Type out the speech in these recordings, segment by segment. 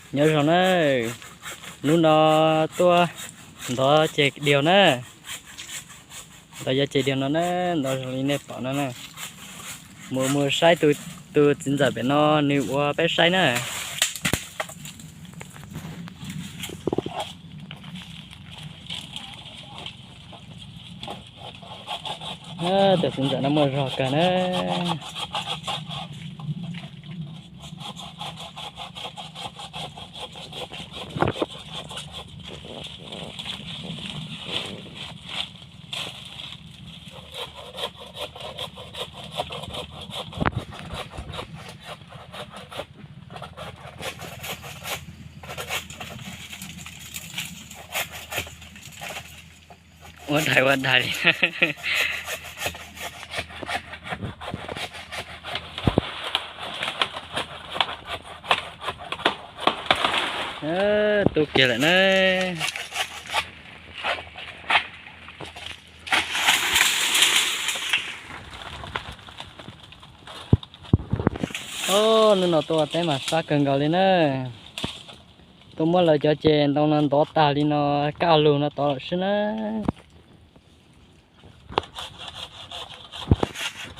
Nyob zoo na, hnub no tuaj ntov ceg diaug na, ntov yog ceg diaug no na, ntov zoo li nej pom no na. Mus mus saib tus txiv ntxawm pem no nws ua peb saib na. Tus txiv ntxawm no muaj zog kawg na. Ua dais ua dais li. Tu kiag lawm na. Hnub no tuaj ua teb mas sab kawg nkaus li na. Tuaj muab lawv cov ceg ntoo no ntov tag li no, kaj lug no tod lawm xwb na.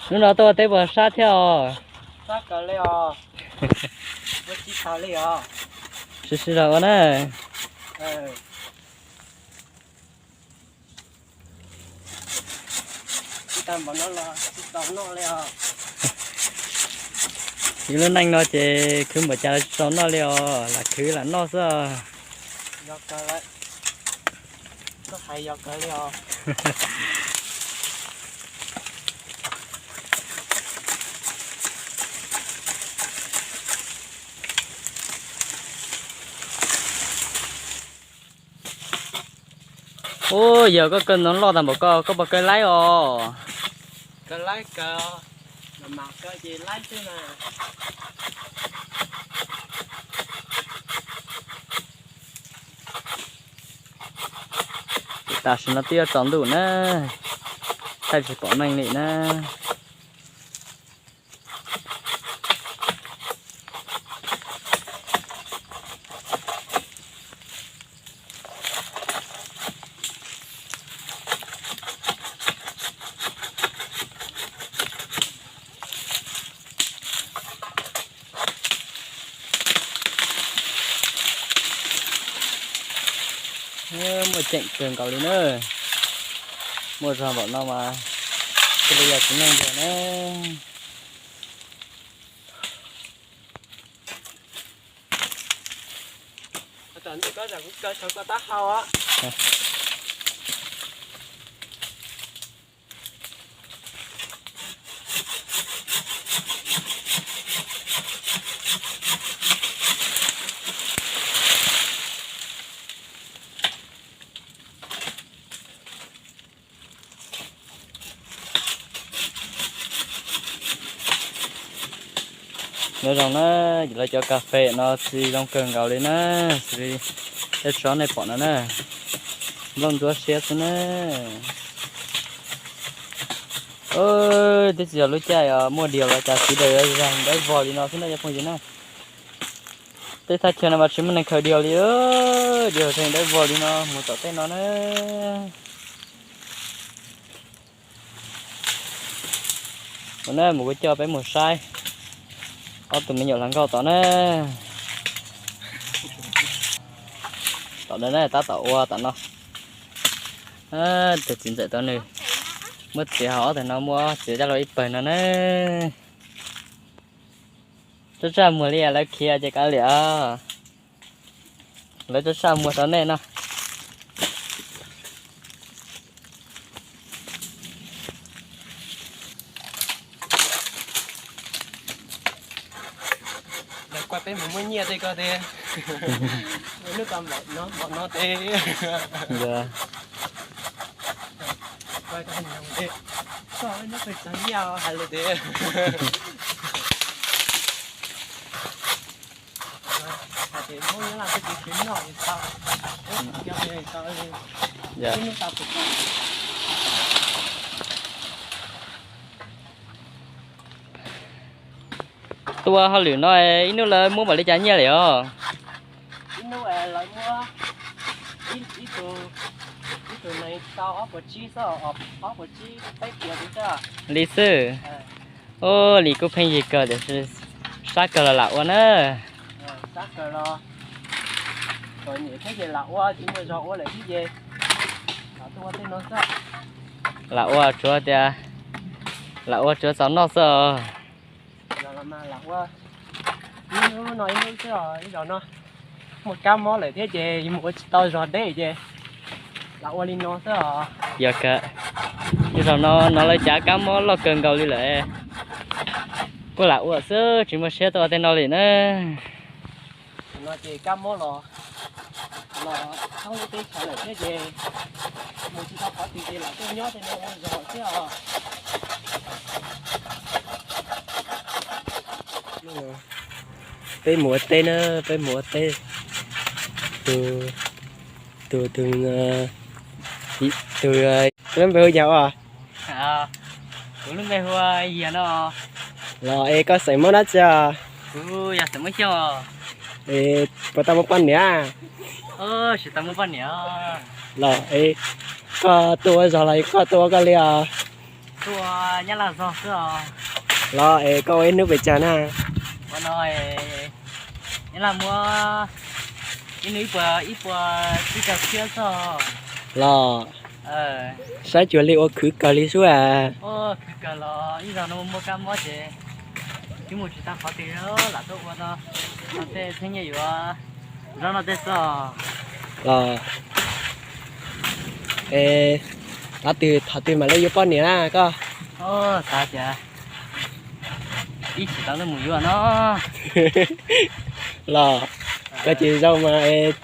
Hnub no tuaj ua teb puas sab thiab os? Sib sib zog ua na. Ib lub neej no ces khwv npaum cas los tsis tau noj li os, lam khwv lam noj xwb. Ub, yog koj kaw ntoo loj tag npaum ko, koj puas kaw laib os? Tam sim no twb yuav tsaus ntuj na, thaij tsis pom neeg li na. Muaj ceem kawg nkaus li na. Muaj zog npaum no mas thiaj li yog txiv neej ntag na. Nyob zoo na, lawv cov kas fes no txi zoo kawg nkaus li na, xws li tej tsob nej pom no na, nplooj ntsuab siab xwb na. Twb tsis yog lub caij muaj diaug los cas txiv daws yuav zeeg dawb vog li no xwb na cov phooj ywg na. Tej thaj chaw no mas tsis muaj neeg khaws diaug li, diaug zeeg dawb vog li no mus tom tej no na. Mus na, mus kuv coj peb mus saib ob tug me nyuam hluas nkauj tod na. Tom no na, tab tom ua tom no. Tus txiv ntxawm tod nws muab txiav hauv ob tug no, muab txiav coj los ib pawg no na. Tsaj tsaj muag li lawv khiav ces kav liam, lawv tsaj tsaj muag rau nej no. Lawv kuaj peb mus muab nyiaj tej ko tes, hnub tau npaum no tes. Kuaj tau nyiaj hais lus tes. Tuaj hauj lwm no ib hnub lawv muab npaum li cas nyiaj lawm os? Hnub lawv muab ib, ib tug, ib tug nees tau ob puas tsib xwb, ob puas tsib peb puas xwb. Li xwb. Ua li kuj pheej yig kawg tiam sis sab kawg los lam ua na. Sab kawg los txom nyem thiab ces lam ua, tsis muaj zog ua lawm thiab ces lam tuaj ua tej no xwb. Lam ua tsuav tias, lam ua tsuav txaus noj xwb os. Lam ua ib hnub no ib hnub xwb os, ib zaug no muaj kab mob lawm thiab ces mus ua tsis tau zog deb ces lam ua li no xwb os. Yog kawg, ib zaug no no lawv cav kab mob loj kawg nkaus li lawm, kuj lam ua xwb tsis muaj siab tuaj ua tej no li na. No ces kab mob los, los thoob lub teb chaws lawm thiab ces mus tsis tau qhov twg ces lam tuaj nyob tej no ua zog xwb os. Peb mus ua teb na, peb mus ua teb. Tus, tus, tus, tus, lub npe hu cas ua? Kuv lub npe hu Yias no. Los es koj xeem Hmoob dab tsi os? Kuv yog xeem Hmoob Xyooj. Es puas tau muaj poj niam? Tsis tau muaj poj niam. Los es koj tuaj ua zog los koj tuaj ua koj li os? Tuaj ua Nyab Laj zog xwb os. Los es koj ua ib hnub pes tsawg na? Ua no Nyab Laj muab ib hnub ib puas, ib puas tsib caug txhiab xwb os. Los saib cuag li ua khwv kawg li sub as. Khwv kawg los ib zaug no muaj kab mob ces twb mus tsis tau qhov twg, lam tuaj ua no, no tej txheeb nyiaj yuav zaub noj tej xwb os. Los es thaum twg, thaum twg mam li yuav poj niam na koj? Xav tias ib tsis tau lub mus yuav no. Los koj ces zoo mas,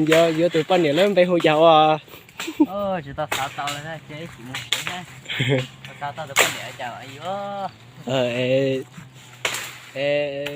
yuav, yuav tus poj niam lub npe hu cas ua? Tsis tau xav tau li, cia ib sim mus seb, xav tau tus poj niam cas yuav. Es